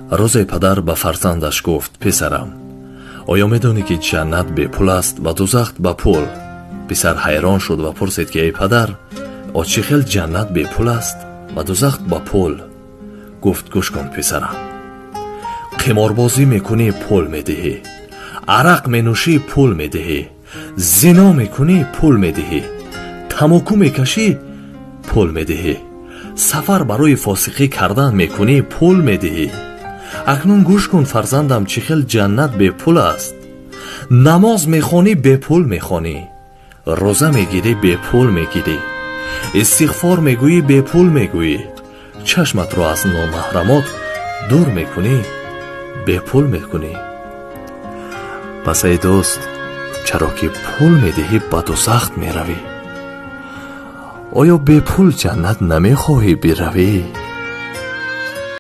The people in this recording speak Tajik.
Рӯзе падар ба фарзандаш гуфт: писарам, оё медонӣ, ки ҷаннат бепул аст ва дузах ба пул? Писар ҳайрон шуд ва пурсид, ки эй падар, о чӣ хел ҷаннат бепул аст ва дузах ба пул? Гуфт: гӯш кун, писарам, қиморбозӣ мекунӣ, пул медиҳӣ, арақ менӯшӣ, пул медиҳӣ, зино мекунӣ, пул медиҳӣ, тамоку мекашӣ, пул медиҳӣ, сафар барои фосиқӣ кардан мекунӣ, пул медиҳӣ. Акнун гӯш кун, фарзандам, чӣ хел ҷаннат бепул аст. Намоз мехонӣ, бепул мехонӣ, рӯза мегирӣ, бепул мегирӣ, истиғфор мегӯӣ, бепул мегӯӣ, чашматро аз номаҳрамот дур мекунӣ, бепул мекунӣ. Пас эй дӯст, чаро ки пул медиҳӣ, ба дузах меравӣ? Оё бепул ҷаннат намехоҳӣ биравӣ?